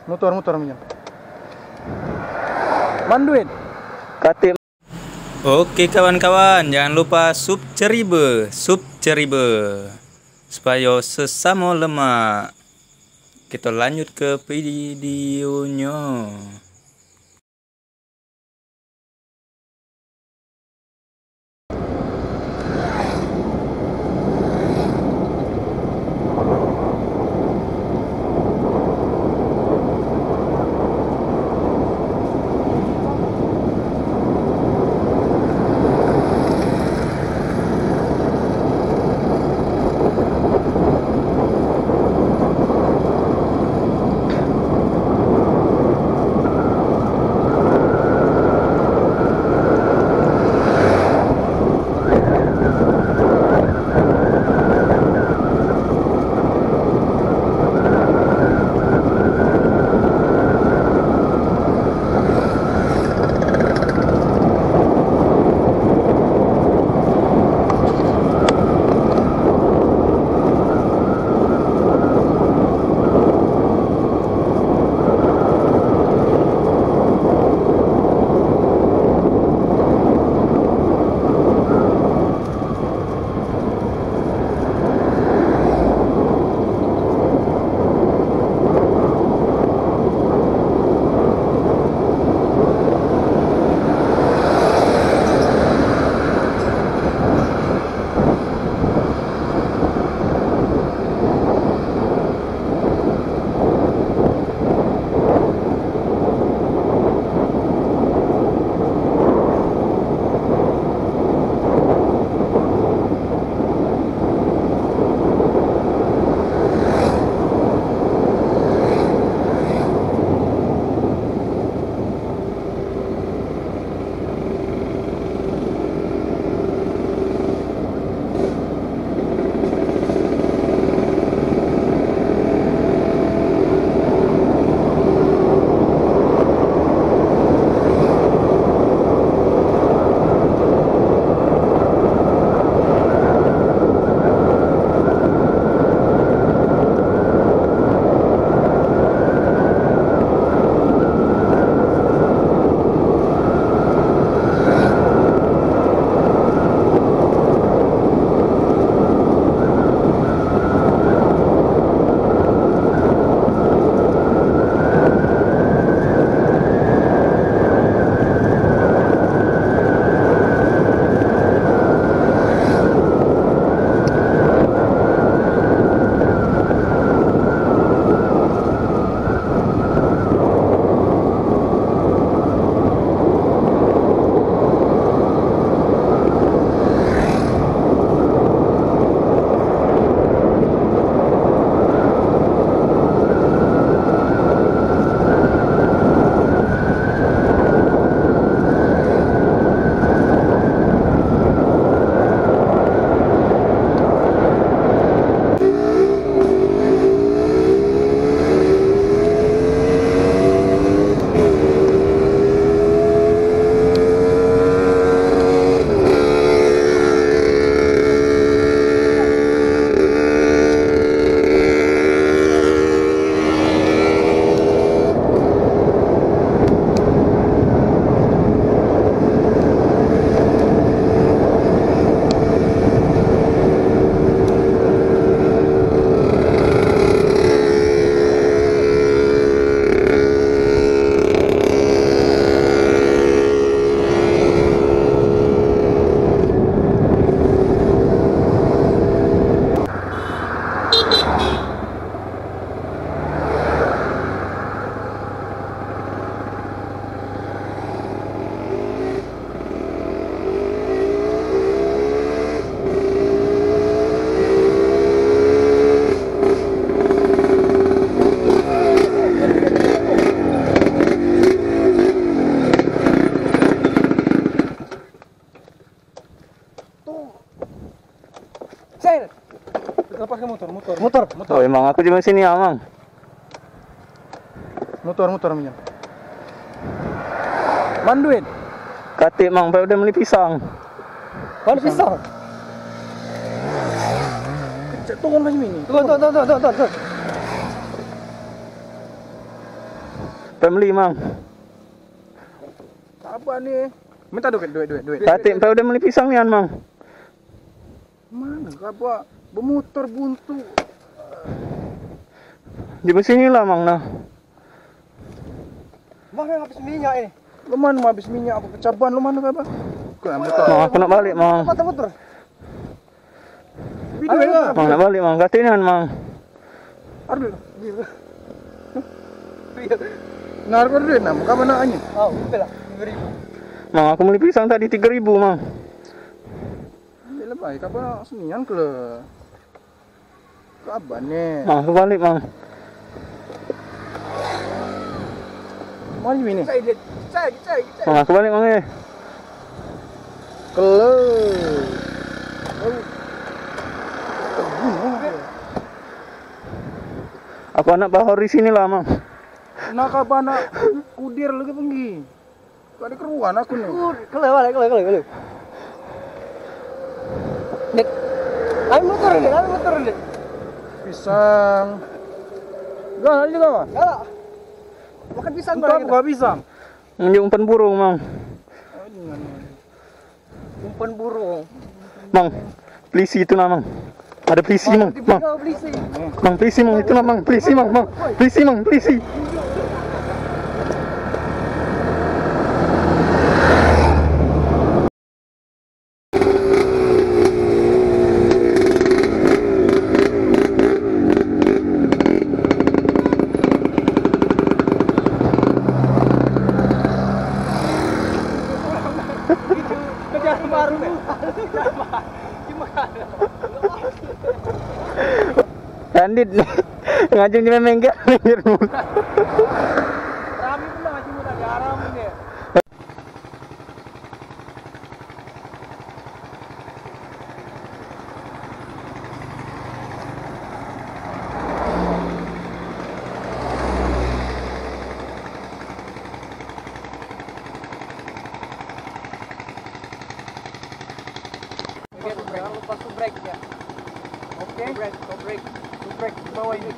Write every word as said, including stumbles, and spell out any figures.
Mutor, mutor, minjem. Man duit. Katik. Oke kawan-kawan, jangan lupa sub ceribe, sub ceribe. Supayo sesamo lemak. Kita lanjut ke videonyo. Sel. Lepas ke motor, motor. Motor. Motor. Oh, emang aku cuma sini, Amang. Motor, motor minjem. Man duit. Katik, Mang, pai udah beli pisang. Mana pisang? Cek turun macam ini. Turun, turun, turun, turun, turun. Beli, Mang. Sabar ni. Minta duit, duit, duit, duit. Katik empai udah beli pisang nian, Mang. Mano kaba bemotor buntu. Di sini lah, Mang, nah. Mano habis minyak ni? Lu mano habis minyak, aku kecaban, lu mano kaba? Kau yang motor. Mang, aku nak balik, Mang. Apa motor? Video lah. Mang, nak balik, Mang. Katik nian, Mang. Aduh. Nah, aku duit enam, kapan nak ni? Oh, betul lah. Tiga ribu. Mang, aku beli pisang tadi tiga ribu, Mang. Ambil lah baik, apa senian ke le? Kapan ni? Mang, aku balik, Mang. Mari ni. Cai dia, cai, cai, cai. Mang, aku balik, Mang, eh. Kele. Aku anak bahor di sini lah, Mang. Nak kapan nak kudir lagi penggi? Kau ada keruan aku ni. Kele balik, kele, kele, kele. Dik. Ayo motor ni, ayo motor ni. Pisang. Gak ada juga, Mas? Gak. Makan pisang. Buka, buka pisang. Nunjuk umpan burung, Mang. Oh, jangan. Umpan burung. Mang, pelisi itu nah, Mang. Ada pelisi, Mang. Mang. Pelisi. Mang, pelisi, Mang. Itu nah, Mang. Pelisi, Mang. Mang, pelisi, Mang. Pelisi. Kejar baru. Gimana? Kandit. Ngajung je memeng ke. Rami pula ngajung udah garam ni. Jangan lupa subrek ya. Oke. Subrek, subrek. Subrek di bawah ini.